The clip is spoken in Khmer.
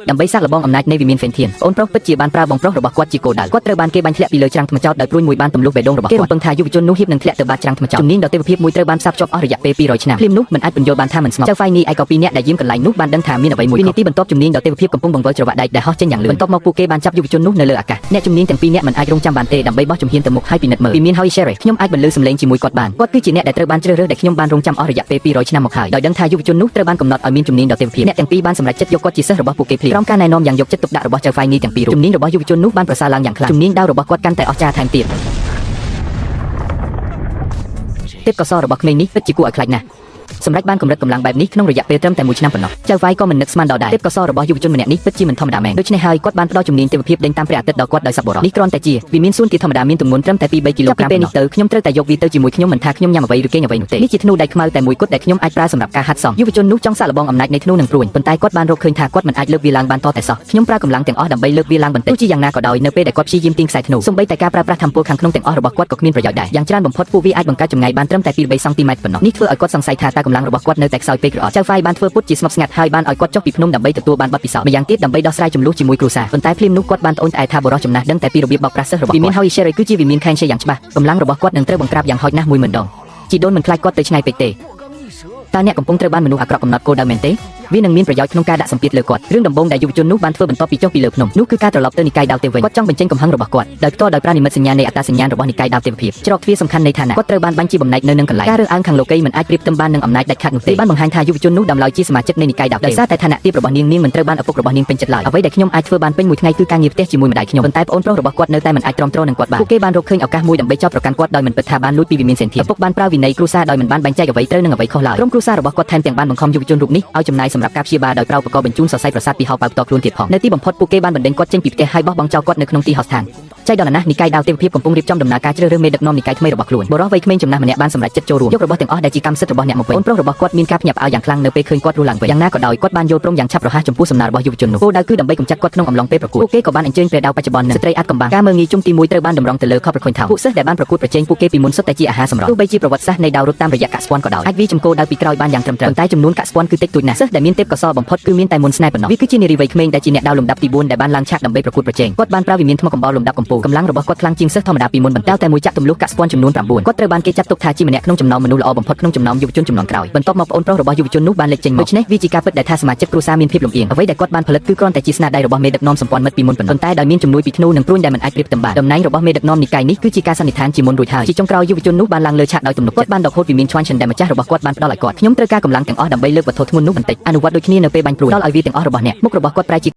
ដើម្បីសាកល្បងអំណាចនៃវិមានហ្វេនធានអូនប្រុសពិតជាបានប្រើបងប្រុសរបស់គាត់ជាគោលដៅគាត់ត្រូវបានគេបាញ់ធ្លាក់ពីលើច្រាំងថ្មចោតដោយព្រួញមួយបានទម្លុះបេះដូងរបស់គាត់គេរំពឹងថាយុវជននោះហៀបនឹងធ្លាក់ទៅបាតច្រាំងថ្មចោតជំនាញដ៏ទេវភាពមួយត្រូវបានផ្សារភ្ជាប់អស់រយៈពេល200ឆ្នាំភ្លាមនោះមិនអាចពន្យល់បានថាមិនស្ងប់ចៅហ្វៃនីឯក៏ពីរនាក់ដែលយាមកន្លែងនោះបានដឹងថាមានអ្វីមួយវិនាទីបន្ទាប់ជំនាញដ៏ទេវភាពកំពុងបង្វិលច្រវាក់ដែកដែលហោះចេញយ៉ាងលឿនបន្ទាប់មកពួកគេបានចាប់យុវជននោះនៅលើអាកាសអ្នកជំនាញទាំងពីរនាក់មិនអាចរងចាំបានទេដើម្បីបោះជំហានទៅមុខហើយពិនិត្យមើលវិមានហើយ Sherry ខ្ញុំអាចបន្លឺសំឡេងជាមួយគាត់បានគាត់គឺជាអ្នកដែលត្រូវបានជ្រើសរើសដែលខ្ញុំបានរងចាំអស់រយៈពេល200ឆ្នាំមកហើយដោយដឹងថាយុវជននោះត្រូវបានកំណត់ឲ្យមានជំនាញដ៏ទេវភាពអ្នកទាំងពីរបានសម្រេចចិត្តយកគាត់ជាសិស្សរបស់ពួកគេភ្លាមក្រោមការណែនាំយ៉ាងយកចិត្តទុកដាក់របស់ចៅហ្វៃនីទាំងពីររូបជំនាញរបស់យុវជននោះបានប្រសើរឡើងយ៉ាងខ្លាំងជំនាញដាវរបស់គាត់កាន់តែអស្ចារ្យថែមទៀតទេពកោសល្យរបស់ក្មេងនេះពិតជាគួរឲ្យខ្លាចណាស់សម្រាប់បានកម្រិតកម្លាំងបែបនេះក្នុងរយៈពេលត្រឹមតែមួយឆ្នាំប៉ុណ្ណោះចៅហ្វៃក៏មិននឹកស្មានដល់ដែរទេពកោសល្យរបស់យុវជនម្នាក់នេះពិតជាមិនធម្មតាមែនដូច្នេះហើយគាត់បានផ្ដល់ជំនាញទេវភាពដេញតាមព្រះអាទិត្យដល់គាត់ដោយសប្បុរសនេះគ្រាន់តែជាវិមានសួនទាធម្មតាមានទម្ងន់ត្រឹមតែ2 3គីឡូក្រាមពេលនេះទៅខ្ញុំត្រូវតែយកវាទៅជាមួយខ្ញុំមិនថាខ្ញុំញ៉ាំអ្វីឬគេងអ្វីនោះទេនេះជាធ្នូដៃខ្មៅតែមួយគត់ដែលខ្ញុំអាចប្រើសម្រាប់ការហាត់សមយុវជននោះចង់សាកល្បងអំណាចនៃធ្នូនឹងព្រួញប៉ុន្តែគាត់បានរកឃើញថាគាត់មិនអាចលើកវាឡើងបានតតែសោះខ្ញុំប្រើកម្លាំងទាំងអស់ដើម្បីលើកវាឡើងបន្តិចទោះជាយ៉ាងណាក៏ដោយនៅពេលដែលគាត់ព្យាយាមទាញខ្សែធ្នូសូម្បីតែការប្រើប្រាស់ថាមពលខាងក្នុងទាំងអស់របស់គាត់ក៏គ្មានប្រយោជន៍ដែរយ៉ាងច្រើនបំផុតពួកវាអាចបង្កើតចម្ងាយបានត្រឹមតែ2 3សង់ទីម៉ែត្រប៉ុណ្ណោះនេះធ្វើឲ្យគាត់សង្ស័យថាតើកម្លាំងរបស់គាត់នៅតែខ្សោយពេកឬអត់ចៅហ្វៃបានធ្វើពុតជាស្ងប់ស្ងាត់ហើយបានឲ្យគាត់ចុះពីភ្នំដើម្បីទទួលបានបទពិសោធន៍ម្យ៉ាងទៀតដើម្បីដោះស្រាយជម្លោះជាមួយគ្រួសារប៉ុន្តែភ្លាមនោះគាត់បានត្អូញត្អែថាបុរសចំណាស់ដឹងតែពីរបៀបបោកប្រាស់សិស្សរបស់គាត់វិមានហើយ Sherry គឺជាវិមានខែនជាយ៉ាងច្បាស់កម្លាំងរបស់គាត់នឹងត្រូវបង្ក្រាបយ៉ាងហោចណាស់10000ដងជីដូនមិនខ្លាចគាត់ទៅឆ្ងាយពេកទេតើអ្នកកំពុងត្រូវបានមនុស្សអាក្រក់កំណត់គោលដៅមែនទេវានឹងមានប្រយោជន៍ក្នុងការដាក់សម្ពាធលើគាត់រឿងដំបូងដែលយុវជននោះបានធ្វើបន្ទាប់ពីចុះពីលើភ្នំនោះគឺការត្រឡប់ទៅនិកាយដាវទេវវិញគាត់ចង់បញ្ចេញកំហឹងរបស់គាត់ដោយផ្ទាល់ដោយប្រើនិមិត្តសញ្ញានៃអត្តសញ្ញាណរបស់និកាយដាវទេវភាពច្រកទ្វារសំខាន់នៃឋានៈគាត់ត្រូវបានបាញ់ជាបំណែកនៅនឹងកន្លែងការរើសអើងខាងលោកីមិនអាចប្រៀបផ្ទឹមបាននឹងអំណាចដាច់ខាតនោះទេបានបង្ហាញថាយុវជននោះដំឡើយជាសមាជិកនៃនិកាយដាវទេដោយសារតែឋានៈទាបរបស់នាងនាងមិនត្រូវបានឪពុករបស់នាងពេញចិត្តឡើយអ្វីដែលខ្ញុំអាចធ្វើបានពេញមួយថ្ងៃគឺការងារផ្ទះជាមួយម្ដាយខ្ញុំប៉ុន្តែប្អូនប្រុសរបស់គាត់នៅតែមិនអាចទ្រាំទ្រនឹងគាត់បានពួកគេបានរកឃើញឱកាសមួយដើម្បីចោទប្រកាន់គាត់ដោយមិនពិតថាបានលួចពីវិមានសេនធាឪពុកបានប្រើវិន័យគ្រួសារដោយមិនបានបែងចែកអ្វីត្រូវនិងអ្វីខុសឡើយក្រុមគ្រួសាររបស់គាត់ថែមទាំងបានបង្ខំយុវជនរូបនេះឲ្យចំណាយសម្រាប់ការព្យាបាលដោយប្រើឧបករណ៍បញ្ជូនសរសៃប្រសាទពីហោប៉ៅផ្ទាល់ខ្លួនទៀតផងនៅទីបំផុតពួកគេបានបណ្ដេញគាត់ចេញពីផ្ទះហើយបោះបង់ចោលគាត់នៅក្នុងទីហោស្ថានចៃដន្យណាស់និកាយដាវទេវភាពកំពុងរៀបចំដំណើរការជ្រើសរើសមេដឹកនាំនិកាយថ្មីរបស់ខ្លួនបុរសវ័យក្មេងចំណាស់ម្នាក់បានសម្រេចចិត្តចូលរួមយករបស់ទាំងអស់ដែលជាកម្មសិទ្ធិរបស់អ្នកមកវិញអូនប្រុសរបស់គាត់មានការភ្ញាក់ផ្អើលយ៉ាងខ្លាំងនៅពេលឃើញគាត់រស់ឡើងវិញយ៉ាងណាក៏ដោយគាត់បានយល់ព្រមយ៉ាងឆាប់រហ័សចំពោះសំណើរបស់យុវជននោះគោលដៅគឺដើម្បីកម្ចាត់គាត់ក្នុងអំឡុងពេលប្រកួតពួកគេក៏បានអញ្ជើញព្រះដាវបច្ចុប្បន្ននិងស្ត្រីអាចកំបាំងការមើលងាយជុំទី1ត្រូវបានតម្រង់ទៅលើខបប្រខុញថោពួកសិស្សដែលបានប្រកួតប្រជែងពួកគេពីមុនសុទ្ធតែជាអាហារសម្រន់ទោះបីជាប្រវត្តិសាស្ត្រនៃដាវរត់តាមរយៈកាក់ស្ពាន់ក៏ដោយអាចវាចំគោលដៅពីក្រោយបានយ៉ាងត្រឹមត្រូវប៉ុន្តែចំនួនកាក់ស្ពាន់គឺតិចតួចណាស់សិស្សដែលមានទេពកោសល្យបំផុតគឺមានតែមុនស្នេហ៍ប៉ុណ្ណោះវាគឺជានារីវ័យក្មេងដែលជាអ្នកដាវលំដាប់ទី4ដែលបានឡើងឆាកដើម្បីប្រកួតប្រជែងគាត់បានប្រើវិមានថ្មកំបោរលំដាប់កំពូលកម្លាំងរបស់គាត់ខ្លាំងជាងសិស្សធម្មតាពីមុនបន្តិចតែមួយចាក់ទម្លុះកាក់ស្ពាន់ចំនួន9គាត់ត្រូវបានគេចាត់ទុកថាជាម្នាក់ក្នុងចំណោមមនុស្សល្អបំផុតក្នុងចំណោមយុវជនជំនាន់ក្រោយបន្ទាប់មកប្អូនប្រុសរបស់យុវជននោះបានលេចចេញមកដូច្នេះវាជាការពិតដែលថាសមាជិកគ្រួសារមានភាពលំអៀងអ្វីដែលគាត់បានផលិតគឺគ្រាន់តែជាស្នាដៃរបស់មេដឹកនាំសម្ព័ន្ធមិត្តពីមុនប៉ុណ្ណោះប៉ុន្តែដោយមានជំនួយពីធ្នូនិងព្រួញដែលមិនអាចប្រៀបផ្ទឹមបានតំណែងរបស់មេដឹកនាំនិកាយនេះគឺជាការសន្និដ្ឋានជាមុនរួចហើយជាចុងក្រោយយុវជននោះបានឡើងលើឆាកដោយទំនុកចិត្តគាត់បានដកហូតវិមានឈ្វាន់ឈិនដែលម្ចាស់របស់គាត់បានផ្ដល់ឲ្យគាត់ខ្ញុំត្រូវការកម្លាំងទាំងអស់ដើម្បីលើកវត្ថុធ្ងន់នោះបន្តិចអនុវត្តដូចគ្នានៅពេលបាញ់ព្រួញដល់ឲ្យវាទាំងអស់របស់អ្នកមុខរបស់គាត់ប្រែជា